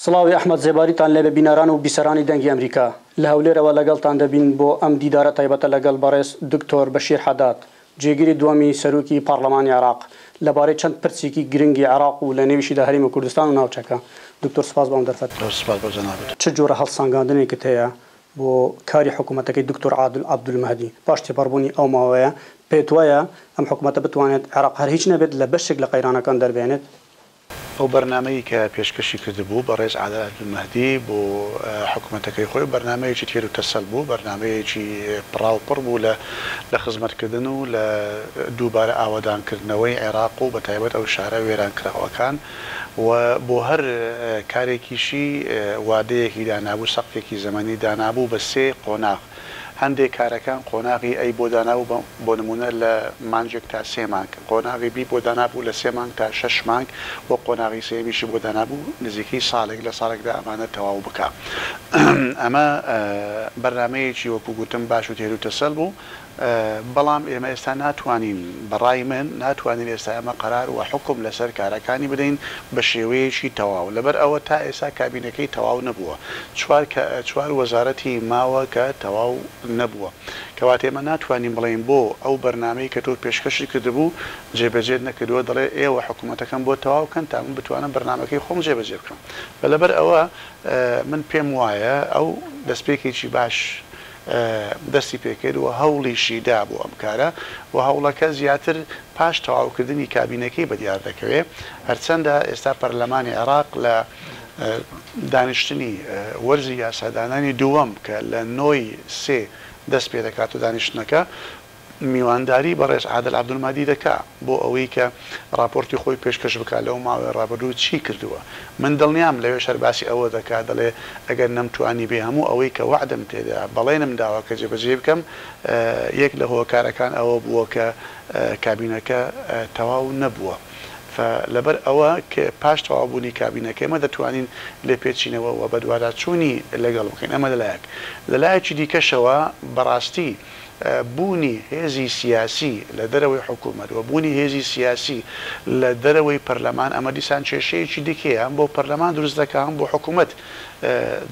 سڵاوی ئەحمەد زێباریتان لێبێ بینەران و بیسەرانی دەنگی ئەمریکا. لە هەولێرەوە لەگەڵتان دەبین بۆ ئەم دیدارە تایبەتە لەگەڵ بەڕێز دکتۆر بەشیر حەداد، جێگری دووەمی سەرۆکی پارلەمانی عێراق لەبارەی چەند پرسێکی گرنگی عێراق و لەنێویشیدا هەرێمی کوردستان و ناوچەکە. دکتۆر سوپاس بۆ ئەم دەرفەتە. زۆر سوپاس بۆ جەنابت. چ جۆرە هەڵسەنگاندنێکت هەیە بۆ کاری حکومەتەکەی دکتۆر عادل عەبدولمەهدی پاش تێپەڕبوونی ئەو ماوەیە، پێتوایە ئەم حکومەتە بتوانێت عێراق هەر هیچ نەبێت لە بەشێک لە قەیرانەکان دەربهێنێت؟ ئەو بەرنامەی کە پێشکەشی کردبوو بەڕێز عادل عەبدولمەهدی بۆ حکومەتەکەی خۆی بەرنامەیەکی تێر و تەسەل بوو، بەرنامەیەکی پڕاوپڕ بوو لە لە خزمەتکردن و لە دووبارە ئاوەدانکردنەوەی عێراق و بەتایبەت ئەو شارە وێرانکراوەکان و بۆ هەر کارێکیشی وادەیەکی دانابوو، سەقفێکی زەمەنی دانابوو بە سێ قۆناغ. هەندێک کارەکان قۆناغی ئەی بۆ دانابوو بە بۆ نموونە لە مانگێک تا سێ مانگ، قۆناغی بی بۆ دانابوو لە سێ مانگ تا شەش مانگ و قۆناغی سێیەمیشی بۆ دانابوو نزیکەی ساڵێک لە ساڵێکدا ئەمانە تەواو بکا. ئەمە بەرنامەیەکی وەکوو گوتم باش و تێروتەسەل بوو. بەڵام ئێمە ئێستا ناتوانین، بە ڕای من ناتوانین ئێستا ئێمە قەرار و حوکم لەسەر کارەکانی بدەین بە شێوەیەکی تەواو، لەبەر ئەوە تا ئێستا کابینەکەی تەواو نەبووە، چوار کە چوار وەزارەتی ماوە کە تەواو نەبووە، کەواتە ئێمە ناتوانین بڵێین بۆ ئەو بەرنامەی کە تۆ پێشکەشت کردبوو جێبەجێت نەکردووە، دەڵێ ئێوە حکوومەتەکەم بۆ تەواو بکەن تا من بتوانم بەرنامەکەی خۆم جێبەجێ بکەم، لەبەر ئەوە من پێم وایە ئەو دەستپێکێکی باش دەستی پێکرد و هەوڵیشی دا بۆ ئەم کارە و هەوڵەکە زیاتر پاش تەواوکردنی کابینەکەی بەدیار دەکەوێ هەرچەندە ئێستا پەرلەمانی عێراق لە دانیشتنی وەرزی یاسادانانی دووەم کە لە نۆی سێ دەست پێدەکات و دانیشتنەکە میوانداری بەڕێز عادل عەبدولمەهدی دەکا بۆ ئەوەی کە ڕاپۆرتی خۆی پێشکەش بکا لەو ماوەی ڕابردوو چی کردووە. من دڵنیام لەوێش هەر باسی ئەوە دەکا دەڵێ ئەگەر نەمتوانیبێ هەموو ئەوەی کە وەعدم پێدا بەڵێنم داوە کە جێبەجێی بکەم یەک لە هۆکارەکان ئەوە بووە کە کابینەکە تەواو نەبووە. فە لەبەر ئەوە کە پاش تەواوبوونی کابینەکە ئێمە دەتوانین لێپێچینەوە و بەدواداچوونی لەگەڵ بکەین ئەمە لەلایەک. لەلایەکی دیکەشەوە بەڕاستی بوونی هێزی سیاسی لە دەرەوەی حکوومەت و بوونی هێزی سیاسی لە دەرەوەی پەرلەمان ئەمە دیسان کێشەیەکی دیکەیە هەم بۆ پەرلەمان دروست دەکا هەم بۆ حکوومەت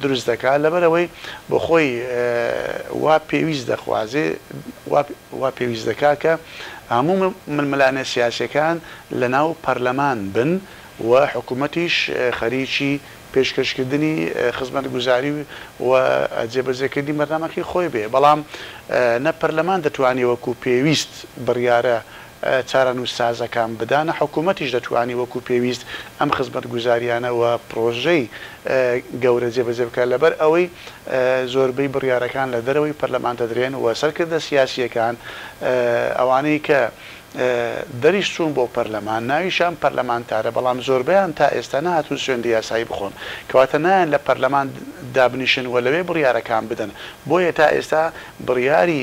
دروست دەکا لەبەرئەوەی بۆ خۆی وا پێویست دەخوازێ وا پێویست دەکا کە هەموو ململانێ سیاسیەکان لە ناو پەرلەمان بن و حکوومەتیش خەریکی پێشکەشکردنی خزمەتگوزاری و جێبەجێکردنی بەرنامەکەی خۆی بێ، بەڵام نە پەرلەمان دەتوانی وەکو پێویست بڕیارە چارەنووسسازەکان بدا، نە حکوومەتیش دەتوانی وەکو پێویست ئەم خزمەتگوزارییانە و پڕۆژەی گەورە جێبەجێ بکات، لەبەر ئەوەی زۆربەی بڕیارەکان لە دەرەوەی پەرلەمان دەدرێن و سەرکردە سیاسییەکان ئەوانەی کە دەریش چوون بۆ پەرلەمان، ناویشیان پەرلەمانتارە، بەڵام زۆربەیان تا ئێستا نەهاتوون سوێندی یاسایی بخۆن، کەواتە نایەن لە پەرلەمان دابنیشن و لەوێ بڕیارەکان بدەن، بۆیە تا ئێستا بڕیاری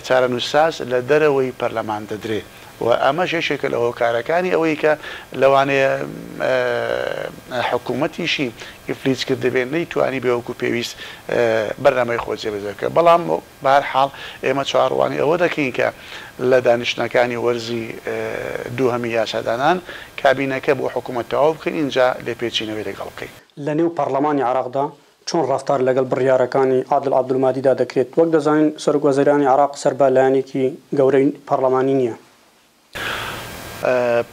چارەنووسساز لە دەرەوەی پەرلەمان دەدرێ و ئەمەش یەکێکە لە هۆکارەکانی ئەوەی کە لەوانەیە حکوومەتیشی ئیفلیج کردبێ، نەیتوانیبێ وەکوو پێویست بەرنامەی خۆی جێبەجێ بکات، بەڵام. بەهەرحاڵ ئێمە چاوەڕوانی ئەوە دەکەین کە لە دانیشتنەکانی وەرزی دووهەمی یاسادانان کابینەکە بۆ حکوومەت تەواو بکەین ئینجا لێپێچینەوەی لەگەڵ بکەین. لە نێو پەڕلەمانی عێراقدا چۆن ڕەفتار لەگەڵ بڕیارەکانی عادل عەبدولمەهدیدا دەکرێت؟ وەک دەزانین سەرۆکوەزیرانی عێراق سەر بە لایەنێکی گەورەی پەڕلەمانی نییە.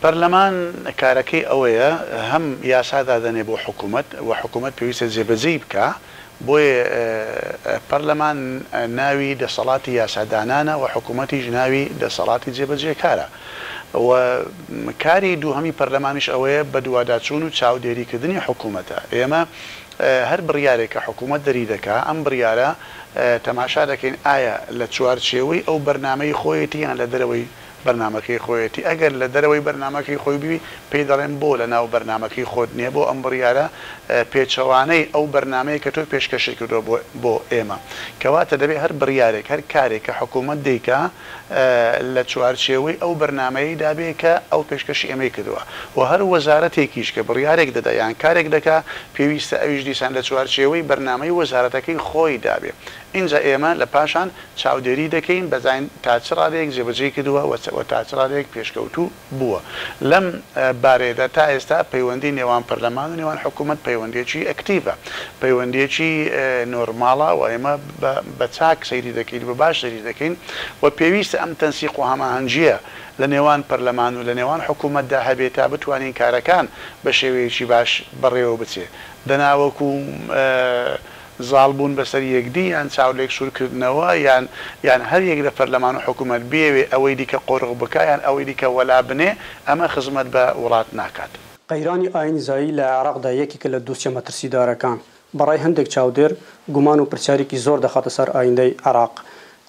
پەرلەمان کارەکەی ئەوەیە هەم یاسا دادەنێ بۆ حکومەت و حکومەت پێویستە جێبەجێی بکا، بۆیە پەرلەمان ناوی دەسەڵاتی یاسادانانە و حکومەتیش ناوی دەسەڵاتی جێبەجێکارە و کاری دووهەمی پەرلەمانیش ئەوەیە بەدواداچوون و چاودێریکردنی حکومەتە. ئێمە هەر بڕیارێک کە حکومەت دەریدەکا ئەم بڕیارە تەماشا دەکەین ئایا لە چوارچێوەی ئەو بەرنامەی خۆیەتی یان لە دەرەوەی بەرنامەکەی خۆیەتی، ئەگەر لە دەرەوەی بەرنامەکەی خۆی بوی پێی دەڵێن بۆ لە ناو بەرنامەکەی خۆت نیە، بۆ ئەم بڕیارە پێچەوانەی ئەو بەرنامەیە کە تۆ پێشکەشت کردوە بۆ بۆ ئێمە، کەواتە دەبێ هەر بڕیارێک هەر کارێک کە حکومەت دەیکا لە چوارچێوەی ئەو بەرنامەیەیدا بێ کە ئەو پێشکەشی ئێمەی کردوە و هەر وەزارەتێکیش کە بڕیارێک دەدا یان کارێک دەکا پێویستە ئەویش دیسان لە چوارچێوەی بەرنامەی وەزارەتەکەی خۆیدا بێ. ئینجا ئێمە لە پاشان چاودێری دەکەین بزانین تا چ ڕادەیەک جێبەجێی کردووە و تا چ ڕادەیەک پێشکەوتوو بووە. لەم بارەیەدا تا ئێستا پەیوەندی نێوان پەرلەمان و نێوان حکوومەت پەیوەندییەکی ئەکتیڤە، پەیوەندییەکی نۆرماڵە و ئێمە بە چاک سەیری دەکەین و بە باش سەیری دەکەین و پێویستە ئەم تەنسیق و هەماهەنگییە لە نێوان پەرلەمان و لە نێوان حکوومەتدا هەبێ تا بتوانین کارەکان بە شێوەیەکی باش بەڕێوە بچێ دەنا وەکوو زاڵ بوون بەسەر یەکدی یان چاو لێک سوور کردنەوە یان یان هەر یەک لە پەرلەمان و حکوومەت بیەوێ ئەوەی دیکە قۆرخ بکا یان ئەوەی دیکە وەلا بنێ ئەمە خزمەت بە وڵات ناکات. قەیرانی ئایینزایی لە عێراقدا یەکێکە لە دۆسیە مەترسیدارەکان. بە ڕای هەندێک چاودێر گومان و پرسیارێکی زۆر دەخاتە سەر ئایندەی عێراق.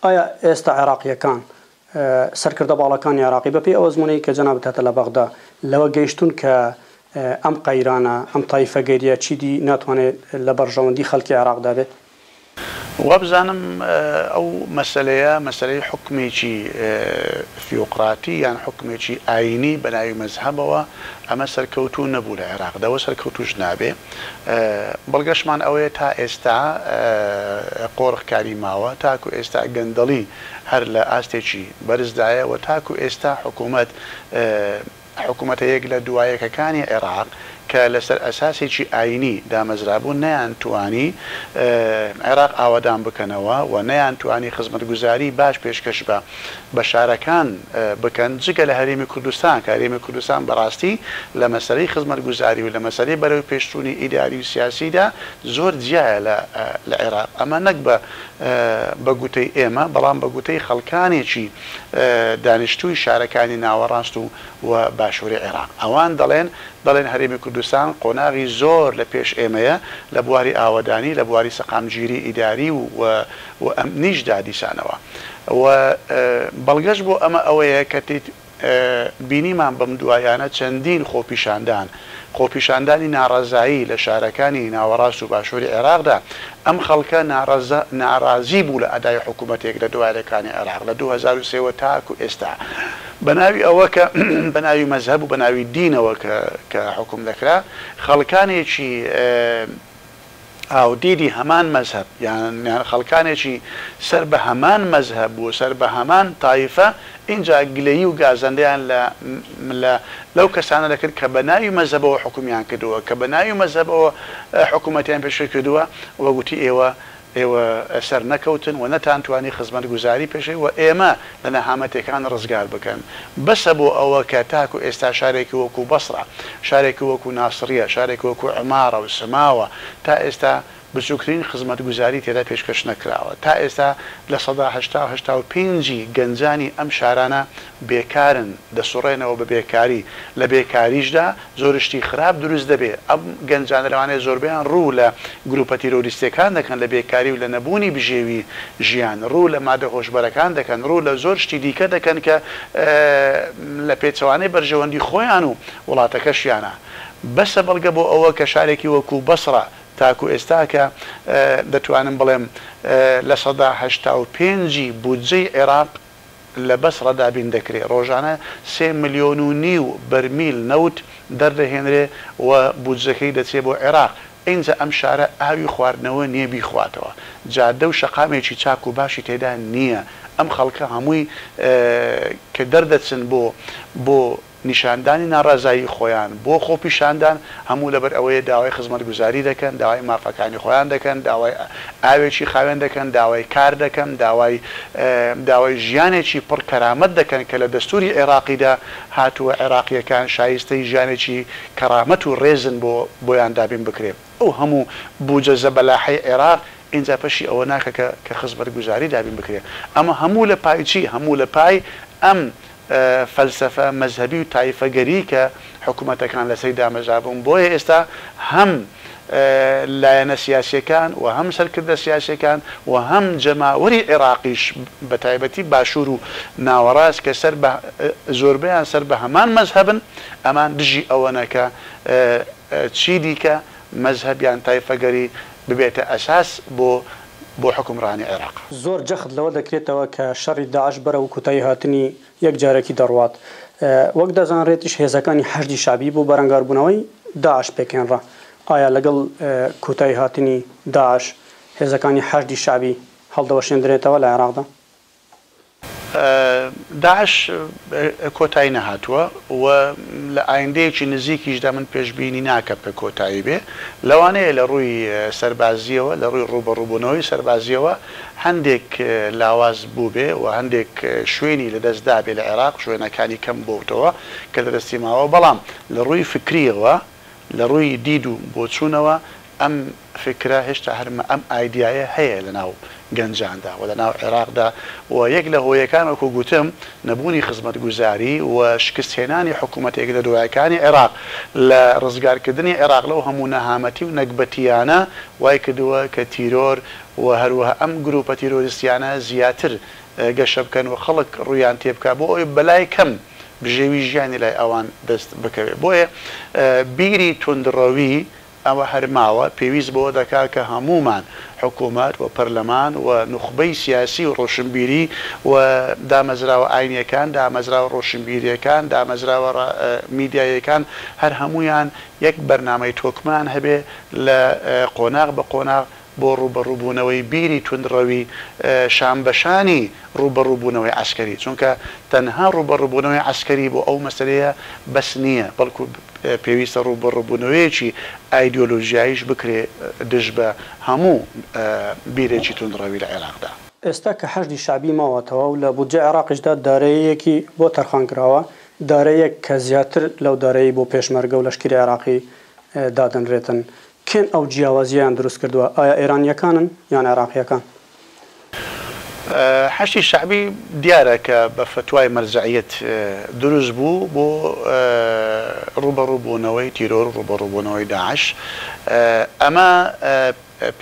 ئایا ئێستا عێراقییەکان، سەرکردە باڵاکانی عێراقی بە پێی ئەو ئەزموونەی کە جەنابت هەتە لە بەغدا، لەوە گەیشتوون کە ئەم قەیرانە، ئەم تایفەگەرییە چیدی ناتوانێت لە بەرژەوەندی خەڵکی عێراقدا بێت؟ وابزانم ئەو مەسەلەیە مەسەلەی حوکمێکی ثیۆقراتی یان حوکمێکی ئایینی بە ناوی مەزهەبەوە ئەمە سەرکەوتوو نەبوو لە عێراقدا و سەرکەوتووش نابێ. بەڵگەشمان ئەوەیە تا ئێستا قۆرخکاری ماوە، تاکو ئێستا گەندەڵی هەر لە ئاستێکی بەرزدایە و تاکو ئێستا حکوومەت حکومەتە یەک لە دوایەکەکانی عێراق کە لەسەر ئەساسێکی ئایینی دامەزرابوون نەیانتوانی عێراق ئاوەدان بکەنەوە و نەیانتوانی خزمەتگوزاری باش پێشکەش بە بە شارەکان بکەن جگە لە هەرێمی کوردستان کە هەرێمی کوردستان بەڕاستی لە مەسەلەی خزمەتگوزاری و لە مەسەلەی بەرەو پێشچوونی ئیداری و سیاسیدا زۆر جیایە لە لە عێراق ئەمە نەک بە بە گوتەی ئێمە بەڵام بە گوتەی خەڵکانێکی دانیشتووی شارەکانی ناوەڕاست و و باشووری عێراق. ئەوان دەڵێن دەڵێن هەرێمی کوردستان قۆناغی زۆر لە پێش ئێمەیە لە بواری ئاوەدانی، لە بواری سەقامگیری ئیداری و و ئەمنیشدا دیسانەوە. و بەڵگەش بۆ ئەمە ئەوەیە کە بینیمان بەم دوایانە چەندین خۆپیشاندان، خۆپیشاندانی ناڕەزایی لە شارەکانی ناوەڕاست و باشووری عێراقدا، ئەم خەڵکە ناڕەزا ناڕازی بوو لە ئەدای حکوومەتێک لە دوایەکانی عێراق لە 2003 وە تاکو ئێستا بە ناوی ئەوە کە بە ناوی مەزهەب و بە ناوی دینەوە کە کە حوکم دەکرا خەڵکانێکی هاودیدی هەمان مەزهەب یان یان خەڵکانێکی سەر بە هەمان مەزهەب و سەر بە هەمان تایفە ئینجا گلەیی و گازەندەیان لە لە لەو کەسانە دەکرد کە بە ناوی مەزهەبەوە حوکمیان کردووە کە بە ناوی مەزهەبەوە حکوومەتیان پێشکەش کردووە و گوتی ئێوە ئێوە سەرنەکەوتن و نەتانتوانی خزمەتگوزاری پێشکەش و ئێمە لە نەهامەتێکان ڕزگار بکەن. بەسە بۆ ئەوە کە تاکو ئێستا شارێکی وەکو بەسڕە، شارێکی وەکو ناسڕیە، شارێکی وەکو عمارە و سماوە تا ئێستا بچوکترین خزمەتگوزاری تێدا پێشکەش نەکراوە. تا ئێستا 80% 85 ی گەنجانی ئەم شارانە بێکارن، دەسوڕێنەوە بە بێکاری، لە بێکاریشدا زۆر شتی خراپ دروست دەبێ، ئەم گەنجانە لەوانەیە زۆربەیان ڕوو لە گروپە تیرۆریستیەکان دەکەن لە بێکاری و لە نەبوونی بژێوی ژیان، ڕوو لە مادە هۆشبەرەکان دەکەن، ڕوو لە زۆر شتی دیکە دەکەن کە لە پێچەوانەی بەرژەوەندی خۆیان و وڵاتەکەشیانە. بەسە بەڵگە بۆ ئەوە کە شارێکی وەکوو بەسڕە تاکو ئێستا کە دەتوانم بڵێم 85% ی بودجەی عێراق لە بەسڕە دابین دەکرێ، ڕۆژانە سێ ملیۆن و نیو بەرمیل نەوت دەردەهێنرێ و بودجەکەی دەچێ بۆ عێراق، ئینجا ئەم شارە ئاوی خواردنەوە نییە بیخواتەوە، جادە و شەقامێکی چاک و باشی تێدا نییە، ئەم خەڵکە هەمووی کە دەردەچن بۆ بۆ نیشاندانی ناڕەزایی خۆیان بۆ خۆپیشاندان هەموو لەبەر ئەوەیە داوای خزمەتگوزاری دەکەن، داوای مافەکانی خۆیان دەکەن، داوای ئاوێکی خاوێن دەکەن، داوای کار دەکەن، داوای داوای ژیانێکی پڕ کەرامەت دەکەن کە لە دەستووری عێراقیدا هاتووە عێراقییەکان شایستەی ژیانێکی کەرامەت و ڕێزن بۆ بۆیان دابین بکرێ. ئەو هەموو بوجە زەبەلاحەی عێراق ئینجا پەشی ئەوە ناکە کە کە خزمەتگوزاری دابین بکرێ. ئەمە هەموو لە پای چی؟ هەموو لە پای ئەم فەلسەفە مەزهەبی و تایفەگەری کە حکومەتەکان لەسەری دامەزرابوون، بۆیە ئێستا هەم لایەنە سیاسیەکان و هەم سەرکردە سیاسیەکان و هەم جەماوەری عێراقیش بەتایبەتی باشوور و ناوەڕاست کە سەر بە زۆربەیان سەر بە هەمان مەزهەبن ئەمان دژی ئەوەنە کە چی دیکە مەزهەب یان تایفەگەری ببێتە ئەساس بۆ بۆ حوکمڕانی عێراق. زۆر جەخت لەوە دەکرێتەوە کە شەڕی داعش بەرەو کۆتایی هاتنی یەکجارەکی دەڕوات. وەک دەزانرێتیش هێزەکانی حەشدی شەعبی بۆ بەرەنگاربوونەوەی داعش پێکهێنرا. ئایا لەگەڵ کۆتایی هاتنی داعش هێزەکانی حەشدی شەعبی. هەڵدەوەشێندرێتەوە لە عێراقدا؟ داعش کۆتایی نەهاتووە و لە ئایندەیەکی نزیکیشدا من پێشبینی ناکەم کە کۆتایی بێ. لەوانەیە لە ڕووی سەربازییەوە، لە ڕووی ڕووبەڕووبوونەوەی سەربازییەوە هەندێک لاواز بووبێ و هەندێک شوێنی لەدەست دابێ لە عێراق، شوێنەکانی کەم بۆتەوە کە لەدەستی ماوە، بەڵام لە ڕووی فکرییەوە، لە ڕووی دید و بۆچوونەوە ئەم فیکرە هێشتا هەر ئەم ئایدیایە هەیە لە ناو گەنجاندا و لە ناو عێراقدا و یەک لە هۆیەکان وەکو گوتم نەبوونی خزمەتگوزاری و شکستهێنانی حکوومەتە یەک لە دوایەکانی عێراق لە ڕزگارکردنی عێراق لەو هەموو نەهامەتی و نەگبەتییانە وای کردووە کە تیرۆر و هەروەها ئەم گرووپە تیرۆریستیانە زیاتر گەشە بکەن و خەڵک ڕوویان تێبکا بۆ ئەوەی بەلای کەم بژێوی ژیانی لای ئەوان دەست بکەوێ. بۆیە بیری توندڕەوی ئەوە هەر ماوە، پێویست بەوە دەکا کە هەموومان، حکوومەت و پەرلەمان و نوخبەی سیاسی و ڕۆشنبیری و دامەزراوە ئاینییەکان، دامەزراوە ڕۆشنبیرییەکان، دامەزراوە میدیاییەکان، هەر هەموویان یەک بەرنامەی تۆکمەیان هەبێ لە قۆناغ بە قۆناغ بۆ ڕووبەڕووبوونەوەی بیری توندڕەوی شانبەشانی ڕووبەڕووبوونەوەی عەسکەری، چونکە تەنها ڕووبەڕووبوونەوەی عەسکەری بۆ ئەو مەسەلەیە بەس نییە، بەڵکو پێویستە ڕووبەڕووبوونەوەیەکی ئایدیۆلۆژیاییش بکرێ دژ بە هەموو بیرێکی توندڕەوی لە عێراقدا. ئێستا کە حەشدی شەعبی ماوەتەوە و لە بودجەی عێراقیشدا داراییەکی بۆ تەرخان کراوە، داراییەک کە زیاتر لەو دارایەی بۆ پێشمەرگە و لەشکری عێراقی دادەنرێتن، کێن ئەو جیاوازییەیان دروست کردووە، ئایا ئێرانییەکانن یان عێراقییەکان؟ حەشدی شەعبی دیارە کە بە فەتوای مەرجەعیەت دروست بوو بۆ ڕووبەڕووبوونەوەی تیرۆر و ڕووبەڕووبوونەوەی داعش، ئەمە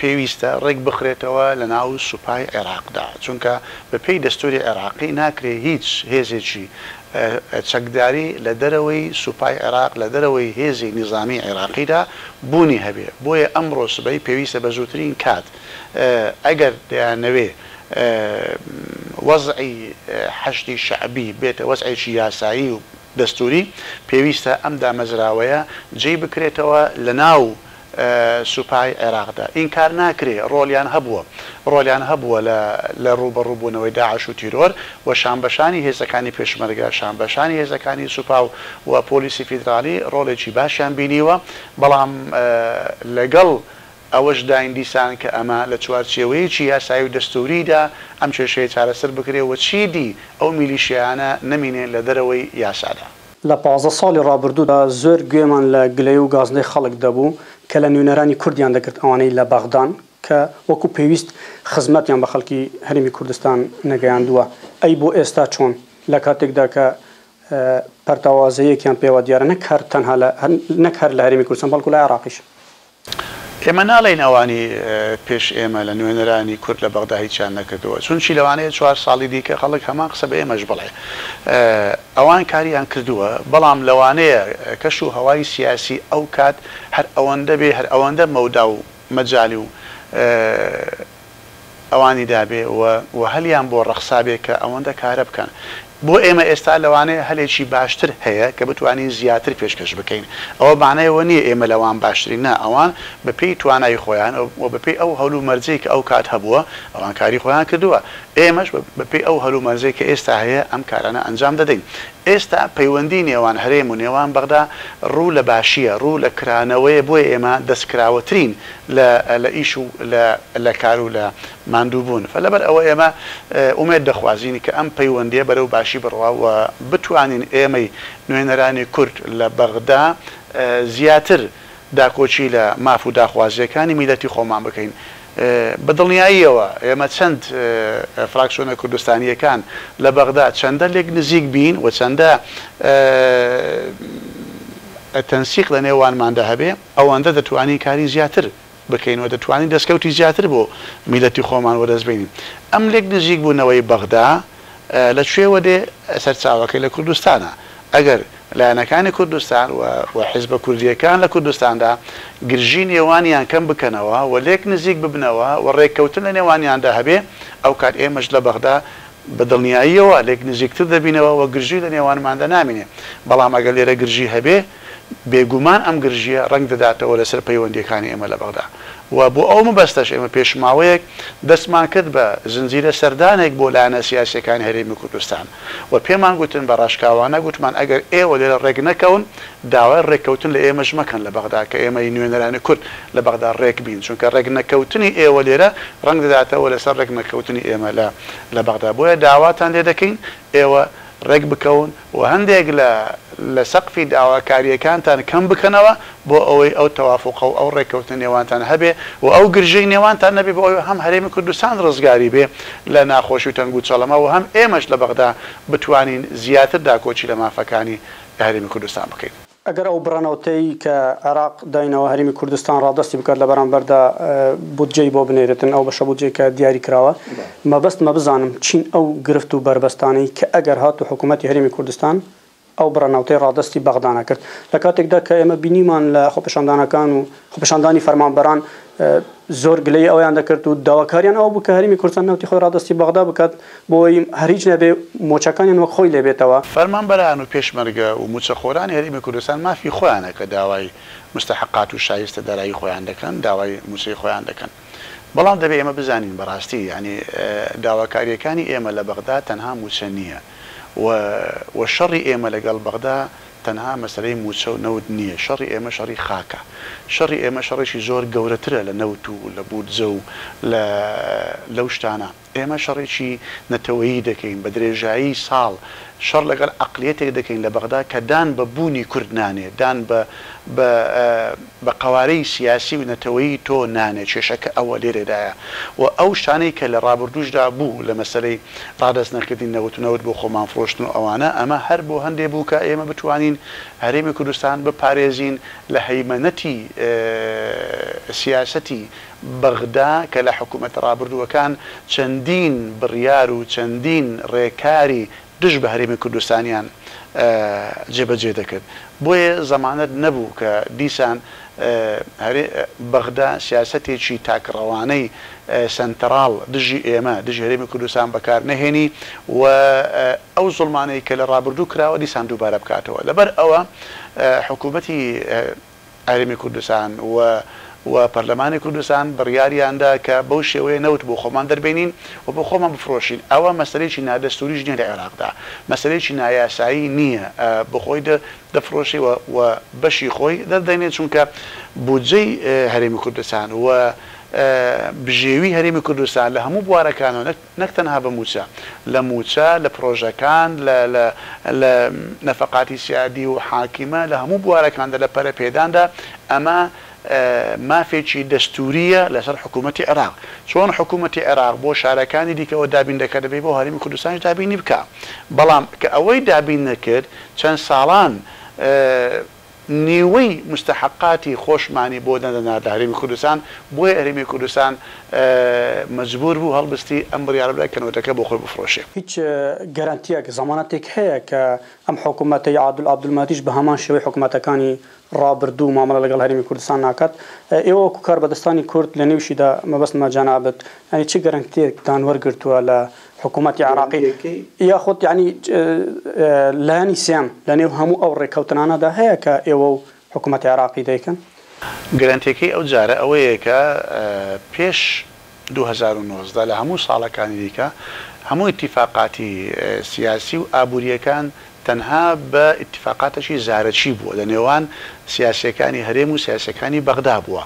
پێویستە ڕێک بخرێتەوە لەناو سوپای عێراقدا، چونکە بەپێی دەستووری عێراقی ناکرێ هیچ هێزێکی چەکداری لە دەرەوەی سوپای عێراق، لە دەرەوەی هێزی نیزامیی عێراقیدا بوونی هەبێ، بۆیە ئەمڕۆ سبەی پێویستە بە زووترین کات ئەگەر دەیانەوێ وەزعی حەشدی شەعبی بێتە وەزعێکی یاسایی و دەستووری، پێویستە ئەم دامەزراوەیە جێی بکرێتەوە لە ناو سوپای عێراقدا. ئینکار ناکرێ ڕۆڵیان هەبووە، ڕۆڵیان هەبووە لە لە ڕووبەڕووبوونەوەی داعش و تیرۆر و شانبەشانی هێزەکانی پێشمەرگە، شانبەشانی هێزەکانی سوپا و و پۆلیسی فیدراڵی ڕۆڵێکی باشیان بینیوە، بەڵام لەگەڵ ئەوەشداین دیسان کە ئەمە لە چوارچێوەیەکی یاسایی و دەستووریدا ئەم کێشەیە چارەسەر بکرێ و چیدی ئەو میلیشیایانە نەمینێن لە دەرەوەی یاسادا. لە 15 ساڵی ڕابردوودا زۆر گوێمان لە گلەیی و گازندەی خەڵک دەبوو کە لە نوێنەرانی کوردیان دەکرد ئەوانەی لە بەغدان کە وەکو پێویست خزمەتیان بە خەڵکی هەرێمی کوردستان نەگەیاندووە. ئەی بۆ ئێستا چۆن؟ لە کاتێکدا کە پەرتەوازەییەکیان پێوە دیارە نەک هەر تەنها لە نەک هەر لە هەرێمی کوردستان بەڵکو لە عێراقیش. ئێمە ناڵێین ئەوانی پێش ئێمە لە نوێنەرانی کورد لە بەغدا هیچیان نەکردووە، چونکی لەوانەیە چوار ساڵی دیکە خەڵک هەمان قسە بە ئێمەش بڵێ. ئەوان کاریان کردووە، بەڵام لەوانەیە کەش و هەوای سیاسی ئەو کات هەر ئەوەندە بێ، هەر ئەوەندە مەودا و مەجالی و ئەوانی دابێ و و هەلیان بۆ ڕەخسابێ کە ئەوەندە کارە بکەن. بۆ ئێمە ئێستا لەوانەیە هەلێکی باشتر هەیە کە بتوانین زیاتر پێشکەش بکەین. ئەوە مانای ئەوە نییە ئێمە لەوان باشترین، نا، ئەوان بە پێی توانای خۆیان و بە پێی ئەو هەلومەرجەی کە ئەو کات هەبووە، ئەوان کاری خۆیان کردووە. ئێمەش بە پێی ئەو هەلومەرجەی کە ئێستا هەیە ئەم کارانە ئەنجام دەدەین. ئێستا پەیوەندی نێوان هەرێم و نێوان بەغدا ڕوو لە باشییە، ڕوو لە کرانەوەیە، بۆیە ئێمە دەستکراوەترین لە لە ئیش و لە لە کار و لە ماندوو بوون. لەبەر ئەوە ئێمە ئومێد دەخوازین کە ئەم پەیوەندییە بەرەو باشی بڕوا و بتوانین ئێمەی نوێنەرانی کورد لە بەغدا زیاتر داکۆکی لە ماف و داخوازییەکانی میللەتی خۆمان بکەین. بە دڵنیاییەوە ئێمە چەند فراکسیۆنە کوردستانییەکان لە بەغدا چەندە لێک نزیک بین و چەندە تەنسیق لە نێوانماندا هەبێ، ئەوەندە دەتوانین کاری زیاتر بکەین و دەتوانین دەستکەوتی زیاتر بۆ میللەتی خۆمان وەدەست بێنین. ئەم لێک نزیک بوونەوەی بەغدا لە کوێوە دێ؟ سەرچاوەکەی لە کوردستانە. ئەگەر لایەنەکانی کوردستان و و حیزبە کوردییەکان لە کوردستاندا گرژی نێوانیان کەم بکەنەوە و لێک نزیک ببنەوە و ڕێککەوتن لە نێوانیاندا هەبێ، ئەوکات ئێمەش لە بەغدا بە دڵنیاییەوە لێک نزیکتر دەبینەوە و گرژی لە نێوانماندا نامینێ. بەڵام ئەگەر لێرە گرژی هەبێ، بێگومان ئەم گرژییە ڕەنگ دەداتەوە لەسەر پەیوەندییەکانی ئێمە لە بەغدا و بۆ ئەو مەبەستەش ئێمە پێش ماوەیەک دەستمان کرد بە زنجیرە سەردانێک بۆ لایەنە سیاسییەکانی هەرێمی کوردستان و پێمان گوتن بە ڕاشکاوانە گوتمان ئەگەر ئێوە لێرە ڕێک نەکەون داوای ڕێککەوتن لە ئێمەش مەکەن لە بەغدا کە ئێمەی نوێنەرانی کورد لە بەغدا ڕێک بین چونکە ڕێک نەکەوتنی ئێوە لێرە ڕەنگ دەداتەوە لەسەر ڕێک نەکەوتنی ئێمە لە لە بەغدا بۆیە داواتان لێ دەکەین ئێوە ڕێک بکەون و هەندێک لە لە سەقفی داواکارییەکانتان کەم بکەنەوە بۆ ئەوەی ئەو تەوافوقە و ئەو ڕێککەوتنە نێوانتان هەبێ و ئەو گرژەی نێوانتان نەبێ بۆ ئەوەی هەم هەرێمی کوردستان ڕزگاری بێ لە ناخۆشی و تەنگوچەڵەمە و هەم ئێمەش لە بەغدا بتوانین زیاتر داکۆکی لە مافەکانی هەرێمی کوردستان بکەین. ئەگەر ئەو بڕە نەوتەی کە عێراق داینەوە هەرێمی کوردستان ڕادەستی بکات لە بەرامبەردا بودجەی بۆ بنێرێتن ئەو بەشە بودجەی کە دیاری کراوە مەبەستمە بزانم چین ئەو گرفت و بەربەستانەی کە ئەگەر هاتوو حکوومەتی هەرێمی کوردستان ئەو بڕە نەوتەی ڕادەستی بەغدا نەکرد لە کاتێکدا کە ئێمە بینیمان لە خۆپێشاندانەکان و خۆپێشاندانی فەرمانبەران زۆر گلەیی ئەوەیان دەکرد و داواکاریان ئەوە بوو کە هەرێمی کوردستان نەوتی خۆی ڕادەستی بەغدا بکات بۆ ئەوەی هەر هیچ نەبێ مووچەکانیان وەک خۆی لێ بێتەوە. فەرمانبەران و پێشمەرگە و مووچەخۆرانی هەرێمی کوردستان مافی خۆیانە کە داوای موستەحەقات و شایستە دارایی خۆیان دەکەن، داوای مووچەی خۆیان دەکەن. بەڵام دەبێ ئێمە بزانین بەڕاستی یانی داواکارییەکانی ئێمە لە بەغدا تەنها مووچە نییە و و شەڕی ئێمە لەگەڵ بەغدا تەنها مەسەلەی مووچە و نەوت نییە، شەڕی ئێمە شەڕی خاکە. شەڕی ئێمە شەڕێکی زۆر گەورەترە لە نەوت و لە بودجە و لە لەو شتانە. ئێمە شەڕێکی نەتەوەیی دەکەین، بە درێژایی ساڵ شەڕ لەگەڵ عەقلیەتێک دەکەین لە بەغدا کە دان بە بوونی کورد نانێ، دان بە بە بە قەوارەی سیاسی و نەتەوەیی تۆ نانێ، کێشەکە ئەوە لێرەدایە و ئەو شتانەی کە لە ڕابردووشدا بوو لە مەسەلەی ڕادەست نەکردنی نەوت و نەوت بۆ خۆمان فرۆشتن و ئەوانە، ئەمە هەر بۆ هەندێ بوو کە ئێمە بتوانین هەرێمی کوردستان بپارێزین لە هەیمەنەتی سیاسەتی بەغدا کە لە حکوومەتە ڕابردووەکان چەندین بڕیار و چەندین ڕێکاری دژ بە هەرێمی کوردستانیان جێبەجێ دەکرد. بۆیە زەمانەت نەبوو کە دیسان بەغدا سیاسەتێکی تاکڕەوانەی سەنتەراڵ دژی ئێمە، دژی هەرێمی کوردستان بەکار نەهێنی و ئەو زوڵمانەی کە لە ڕابردوو کراوە دیسان دووبارە بکاتەوە. لەبەر ئەوە حکوومەتی هەرێمی کوردستان و و پەرلەمانی کوردستان بڕیاریان دا کە بەو شێوەیە نەوت بۆ خۆمان دەربێنین و بۆ خۆمان بفرۆشین، ئەوە مەسەلەیەکی نادەستووریش نییە لە عێراقدا، مەسەلەیەکی نایاسایی نییە، بۆ خۆی دەفرۆشێ و و بەشی خۆی دەردەێنێ، چونکە بودجەی هەرێمی کوردستان و بژێوی هەرێمی کوردستان لە هەموو بوارەکانەوە نەک نەک تەنها بە مووچە، لە مووچە، لە پرۆژەکان، لە لە لە نەفەقاتی سیادی و حاکیمە، لە هەموو بوارەکاندا، لە پەرەپێداندا، ئەمە مافێکی دەستوورییە لەسەر حکوومەتی عێراق. چۆن حکوومەتی عێراق بۆ شارەکانی دیکە ئەوە دابین دەکات، دەبێ بۆ هەرێمی کوردستانیش دابینی بکا. بەڵام کە ئەوەی دابین نەکرد، چەند ساڵان نیوەی موستەحەقاتی خۆشمانی بۆ نەدەنارد لە هەرێمی کوردستان، بۆیە هەرێمی کوردستان مەجبوور بوو هەڵبستی ئەم بڕیارە بدات کە نەوتەکە بۆ خۆی بفرۆشێ. هیچ گەرەنتیەک، زەمانەتێک هەیە کە ئەم حکومەتەی عادل عەبدولمەهدیش بە هەمان شێوەی حکومەتەکانی ڕابردوو مامەڵە لەگەڵ هەرێمی کوردستان ناکات؟ ئێوە وەکو کاربەدەستانی کورد لە نێوشیدا مەبەستمە جەنابت یانی چ گەرەنتیەکتان وەرگرتووە لە حکوومەتی عێراقی یاخود یانی لایەنی سێیەم لە نێو هەموو ئەو ڕێککەوتنانەدا هەیە کە ئێوە و حکوومەتی عێراقی دەیکەن؟ گرەنتیەکەی ئەو جارە ئەوەیە کە پێش 2019 لە هەموو ساڵەکانی دیکە هەموو ئیتیفاقاتی سیاسی و ئابوورییەکان تەنها بە ئیتیفاقاتێکی زارەکی بووە لە نێوان سیاسییەکانی هەرێم و سیاسییەکانی بەغدا بووە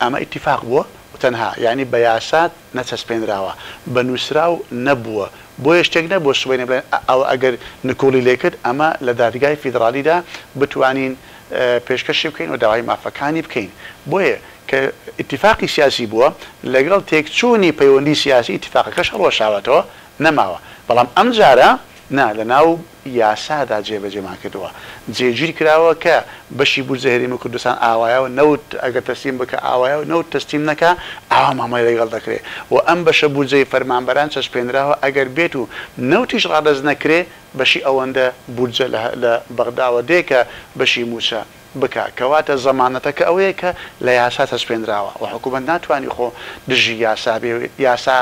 ئەمە ئیتیفاق بووە و تەنها یانی بە یاسا نەچەسپێنراوە، بە نووسراو نەبووە، بۆیە شتێک نەبووە سبەینێ بڵێن ئە ئەوە ئەگەر نکوڵی لێکرد ئەمە لە دادگای فیدڕاڵیدا بتوانین پێشکەشی بکەین و داوای مافەکانی بکەین. بۆیە کە ئیتیفاقی سیاسی بووە، لەگەڵ تێکچوونی پەیوەندی سیاسی ئیتیفاقەکەش هەڵوەشاوەتەوە، نەماوە. بەڵام ئەمجارە نا، لەناو یاسادا جێبەجێمان کردووە، جێگیر کراوە کە بەشی بودجەی هەرێمی کوردستان ئاوایە و نەوت ئەگەر تەسلیم بکا ئاوایە و نەوت تەسلیم نەکا ئاوا مامەڵەی لەگەڵ دەکرێ و ئەم بەشە بودجەی فەرمانبەران چەسپێنراوە ئەگەر بێت و نەوتیش ڕادەست نەکرێ بەشی ئەوەندە بودجە لە بەغداوە دێ کە بەشی مووچە بکا، کەواتە زەمانەتەکە ئەوەیە کە لە یاسا چەسپێنراوە و حکوومەت ناتوانی خۆ دژی یاسا بێ و یاسا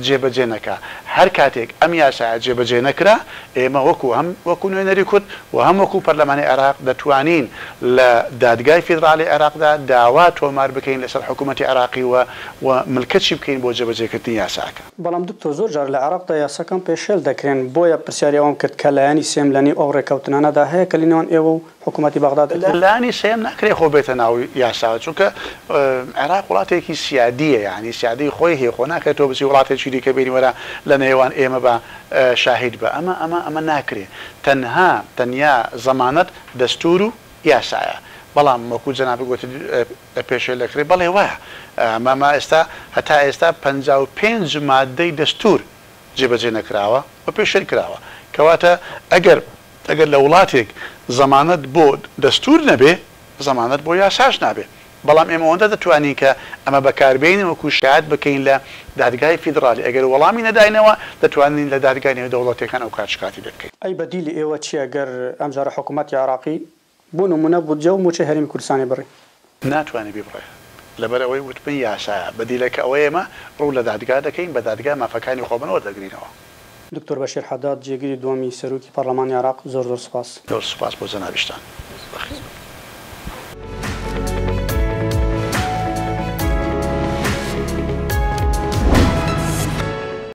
جێبەجێ نەکا. هەر کاتێک ئەم یاسایە جێبەجێ نەکرا، ئێمە وەکو هەم وەکو نوێنەری کورد و هەم وەکو پەرلەمانی عێراق دەتوانین لە دادگای فیدراڵی عێراقدا داوا تۆمار بکەین لەسەر حکوومەتی عێراقی و و ملکەچی بکەین بۆ جێبەجێکردنی یاساکە. بەڵام دکتۆر زۆر جار لە عێراقدا یاساکان پێشێل دەکرێن، بۆیە پرسیاری ئەوەم کرد کە لایەنی سێیەم لە نێو ئەو ڕێککەوتنانەدا هەیە کە لە نێوان ئێوە و حکوومەتی بەغدا دەکرێت؟ لایەنی سێیەم ناکرێت خۆ بێتە ناو یاساوە، چونکە عێراق وڵاتێکی سیادییە، یانی سیادەی خۆی هەیە، خۆ ناکرێت تۆ بچی وڵاتێکی دیکە بێنی وەرە لە نێوان ئێمە بە شاهید بە، ئەمە ئەمە ئەمە ناکرێ، تەنها تەنیا زەمانەت دەستوور و یاسایە، بەڵام وەکوو جەنابت گوتت پێشێل دەکرێت، بەڵێ وایە، ئەمە ئەمە ئێستا هەتا ئێستا 55 ماددەی دەستوور جێبەجێ نەکراوە و پێشێل کراوە، کەواتە ئەگەر ئەگەر لە وڵاتێک زەمانەت بۆ دەستوور نەبێ، زەمانەت بۆ یاساش نابێ. بەڵام ئێمە ئەوەندە دەتوانین کە ئەمە بەکاربێنین وەکوو شایەت بکەین لە دادگای فیدڕالی. ئەگەر وەڵامی نەداینەوە، دەتوانین لە دادگای نێودەوڵەتیەکان ئەو کات شکاتی لێ بکەین. ئەی بەدیلی ئێوە چیە گەر ئەمجارە حکوومەتی عێراقی بۆ نموونە بودجە و مووچەی هەرێمی کوردستانی بڕی؟ ناتوانێ بیبڕێ. لەبەر ئەوەی وتمن یاسایە. بەدیلەکە ئەوەیە ئێمە ڕوو لە دادگا دەکەین، بە دادگا مافەکانی خۆمان وەردەگرینەوە. دکتۆر بەشیر حەداد جێگری دووەمی سەرۆکی پەڕلەمانی عێراق زۆر زۆر سوپاس. زۆر سوپاس بۆ جەنابیشتان. بەخێر بێن.